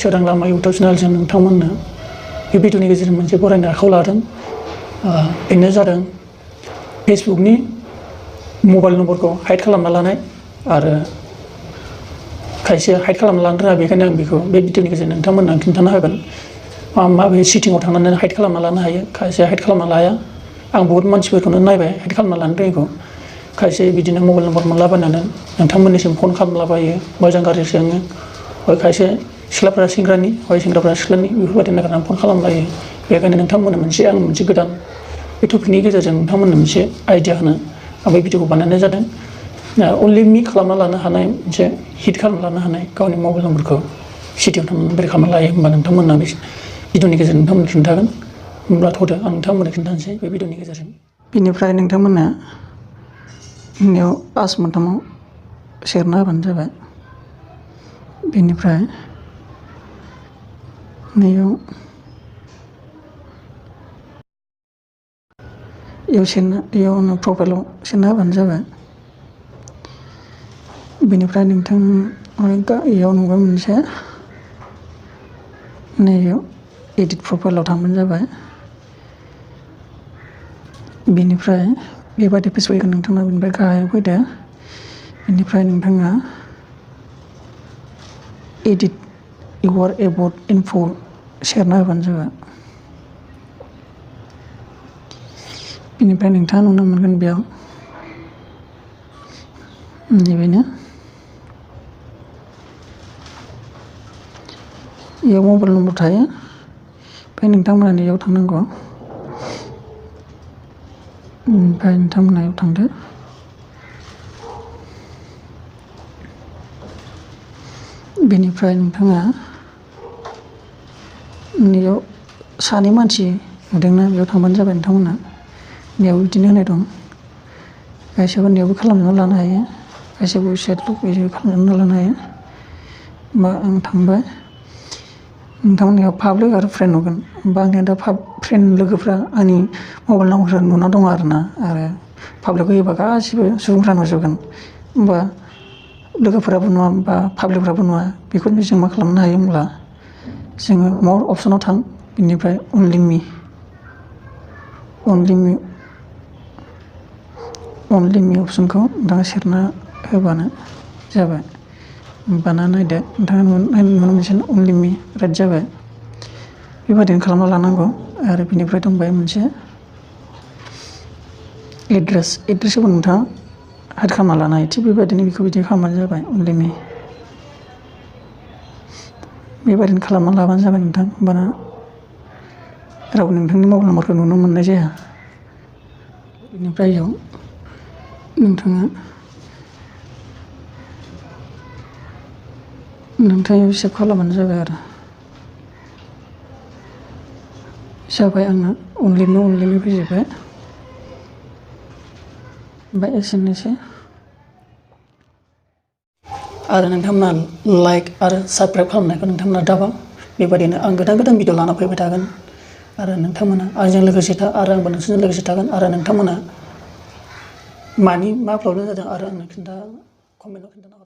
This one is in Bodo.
सोरां लामा इउटुब चेनेलजों नोंथांमोननो बे भिडिअनि गेजेरजों मोनसे बरायनो आखायाव लादों। बेनो जादों फेसबुकनि मबाइल नम्बरखौ हाइड खालामना लानाय आरो खायसे हाइड खालामना लानो रोङा, बेखायनो आं बेखौ बे भिडिअनि गेजेरजों नोंथांमोननो खिन्थाना होगोन माबे सेटिंआव थांनानै हाइड खालामना लानो हायो। खायसे हाइड खालामना लाया, आं बहुत मानसिफोरखौनो नायबाय हाइड खालामना लानो रोङिखौ। खायसे बिदिनो मबाइल नम्बर मोनलाबायनानै नोंथांमोननिसिम फन खालामलाबायो, मोजां गाज्रि सोङो, खायसे सिख्लाफ्रा सेंग्रानि, सेंग्राफ्रा सिख्लानि बेफोरबायदि नागिरनानै फन खालामलायो। बेखायनो नोंथांमोननो आं मोनसे गोदान बे टपिकनि गेजेरजों नोंथांमोननो मोनसे आइडिया होनो आं बे भिडिअखौ बानायनाय जादों। अनलि मि खालामना लानो हानाय मोनसे हिट खालामना लानो हानाय गावनि मबाइल नम्बरखौ सेटिंआव थांनानै बोरै खालामना लायो होमबा नोंथांमोननो बे भिडिअनि गेजेरजों नोंथांमोननो खिन्थागोन। होमब्ला थ'दो आं नोंथांमोननो खिन्थानोसै बे भिडिअनि गेजेरजों। बेनिफ्राय नोंथांमोननो नैयाव पास मोनथामाव सेरना होबानो जाबाय। बेनिफ्राय नैयाव इयावनो प्रफाइलाव सेरना होबानो जाबाय। बेनिफ्राय नोंथां इयाव नुबाय मोनसे नैयाव एडिट प्रफाइलाव थांबानो जाबाय। बेनिफ्राय बेबादि पेज फैगोन नोंथांना। बेनिफ्राय गाहायाव फैदो। बेनिफ्राय नोंथाङा एडिट इउर एबाउट इनफ' सेरना होबानो जाबाय। बेनिफ्राय नोंथाङा नुनो मोनगोन बेयाव नैबेनो इयाव मबाइल नम्बर थायो। ओमफ्राय नोंथांमोना नैयाव थांनांगौ। ओमफ्राय नोंथांमोना इयाव थांदो। बेनिफ्राय नोंथाङा नैयाव सानै मानसि नुदोंना, बेयाव थांबानो जाबाय नोंथांमोना। नैयाव बिदिनो होनाय दं। खायसेबा नैयावबो खालामनानै लानो हायो, खायसेबा वेबसाइट बिदिबो खालामनानै लानो हायो। होमबा आं थांबाय। नोंथांमोननियाव पाब्लिक आरो फ्रेन्ड नुगोन। होमबा आंनिया दा फ्रेन्ड लोगोफ्रा आंनि मबाइल नाम्बारखौ नुना दङ आरोना। आरो पाब्लिकखौ होयोबा गासिबो सुबुंफ्रा नुजोबगोन। होमबा लोगोफोराबो नुवा बा पाब्लिकफ्राबो नुवा। बेखौनो जों मा खालामनो हायो होमब्ला जोङो मर अपसनाव थां। बेनिफ्राय अनलि मि अपसनखौ नोंथाङा सेरना होबानो जाबाय। होमबाना नायदो नोंथाङा नुनो मोनसिगोन अनलि मि राइट जाबाय। बेबायदिनो खालामना लानांगौ। आरो बेनिफ्राय दंबाय मोनसे एड्रेसखौबो नोंथाङा हाइड खालामना लानो हायो। थिग बेबायदिनो बेखौ बिदि खालामबानो जाबाय अनलि मि। बेबायदिनो खालामना लाबानो जाबाय नोंथां। होमबाना रावबो नोंथांनि मबाइल नाम्बारखौ नुनो मोननाय जाया। बेनिफ्राय इयाव नोंथाङा सेभ खालामबानो जाबाय आरो जाबाय। आंना अनलि फैजोब्बाय। ओमफ्राय एसेनोसै। आरो नोंथांमोना लाइक आरो साबस्क्राइब खालामनायखौ नोंथांमोना दाबाव। बेबायदिनो आं गोदान भिडिअ लाना फैबाय थागोन। आरो नोंथांमोना आंजों लोगोसे था आरो आंबो नोंसोरजों लोगोसे थागोन। आरो नोंथांमोना मा प्रब्लेम जादों आरो आंनो कमेन्टआव खिन्थाना